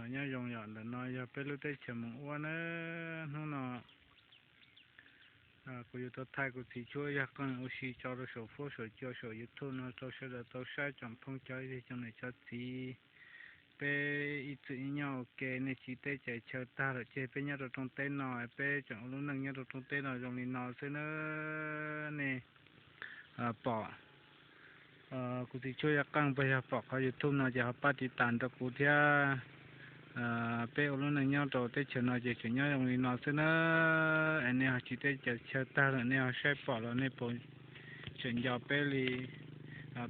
Nyob zoo yom, ntawm no yog peb lub teb chaws Moos Uab na. Hnub no kuv yuav tau thaij kuv txiv tshuab yaj qeej ua si tso rau saum fuab saum cua saum YouTube no rau sawv daws tau saib, tsoom phooj cov cov niam cov txiv. Peb ib txwm nyob ua ke, nej tsiv teb tsaws chaw tag lawm ces peb nyob rau rooj teb no, peb tseem ua lub neej nyob rau rooj teb no zoo li no xwb na. Nej pom kuv txiv tshuab yaj qeej puas yog pom qhov YouTube no ces ho pab tiv tas rau kuv thiab. Peb ua lub neej nyob rau teb chaws no ces tseem nyob zoo li no xwb na. Es nej ho tsiv teb tsaws chaw tag lawm nej ho saib pom los nej puas tseem nco peb li?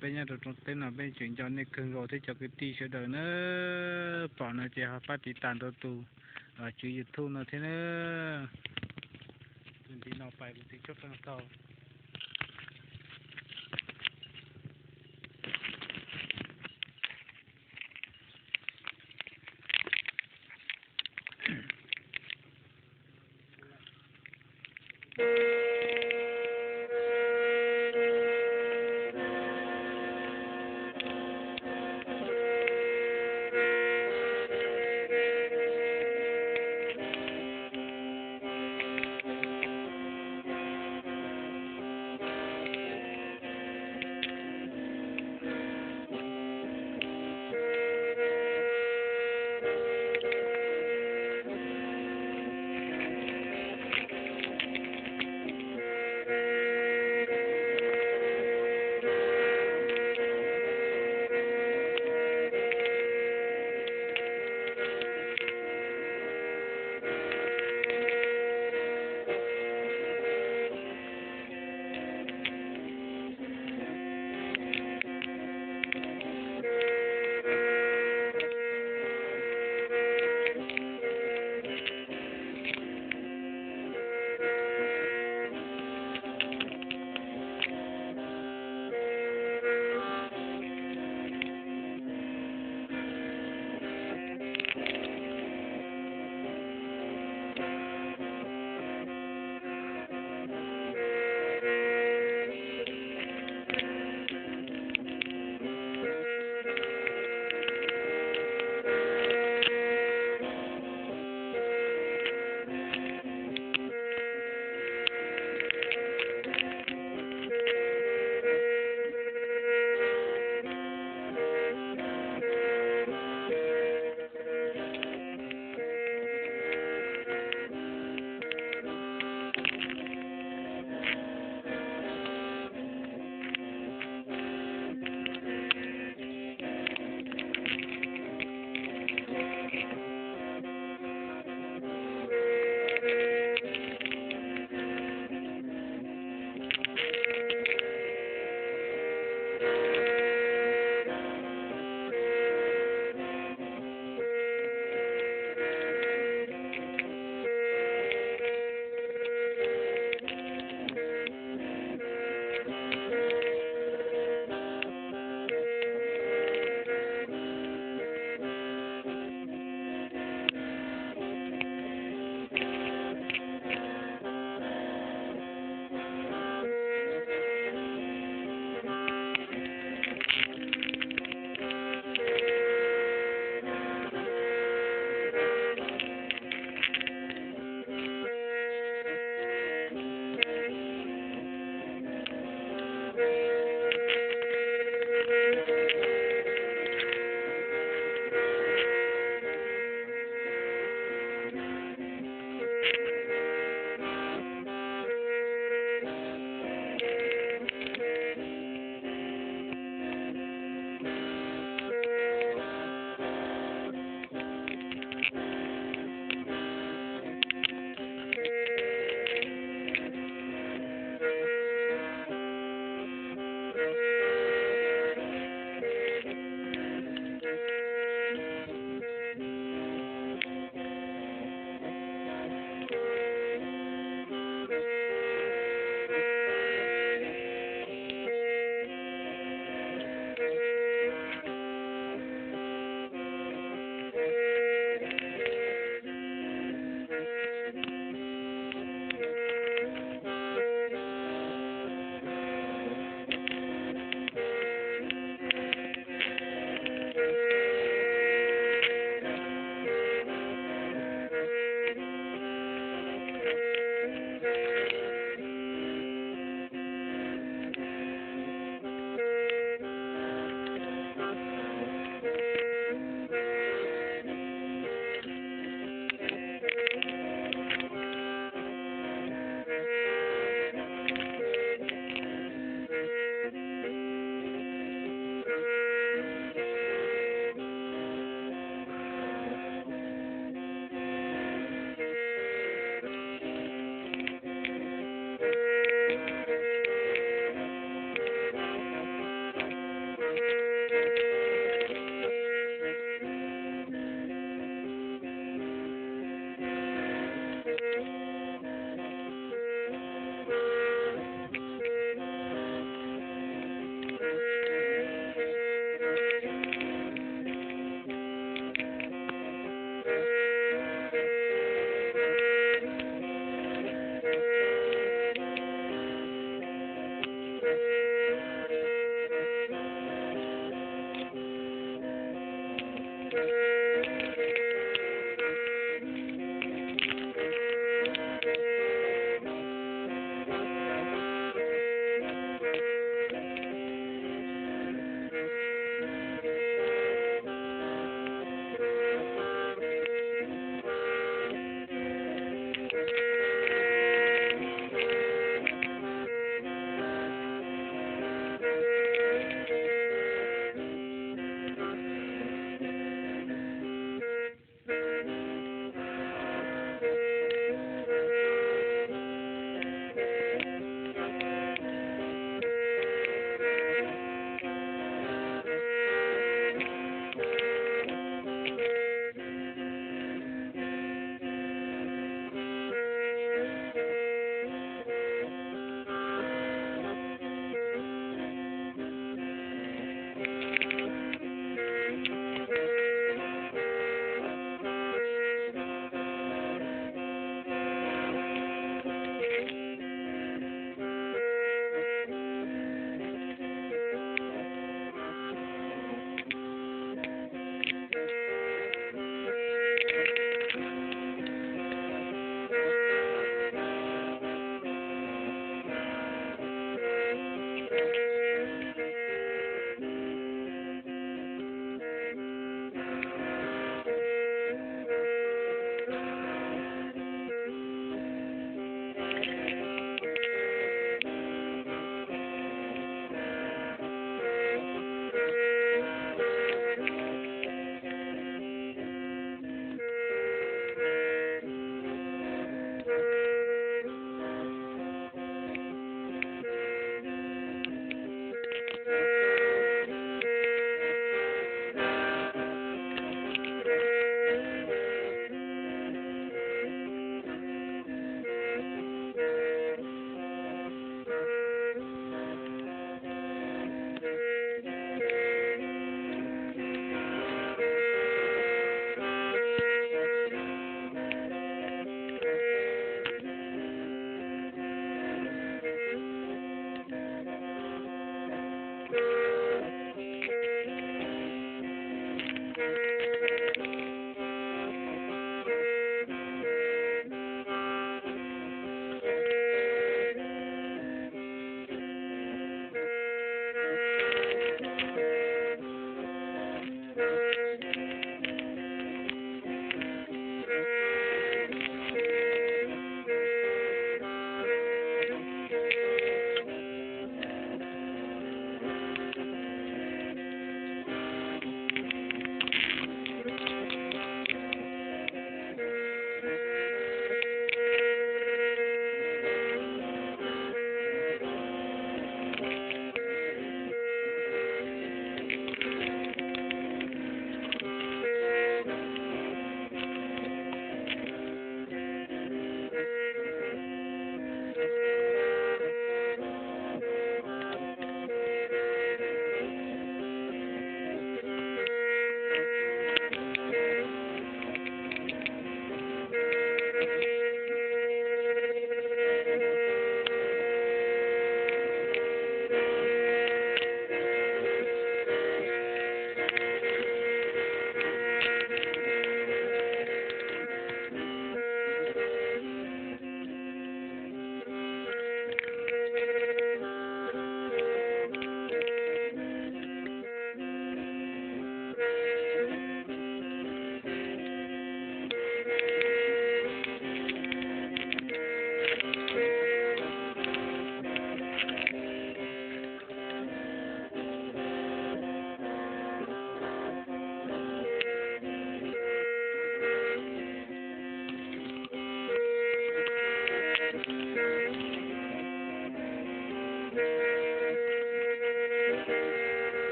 Peb nyob rau rooj teb no peb tseem nco nej kawg nkaus thiab cov kwv tij sawv daws na. Pom no ces ho pab tiv tas rau tus tswv YouTube no thiab na. Tus ntiv no pais kuv txiv tshuab qeej tau.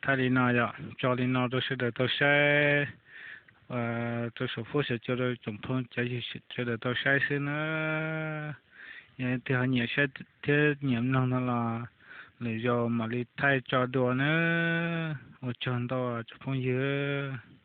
Thaij li no yom, tso li no rau sawv daws tau saib, rau saum fuab saum cua rau tsoom phooj cov ywg sawv daws tau saib xwb na. Yog leej twg ho nyiam saib thiab nyiam mloog no los lwm zaus mam li thaij tso dua na. Ua tsaug ntau tsoom phooj ywg.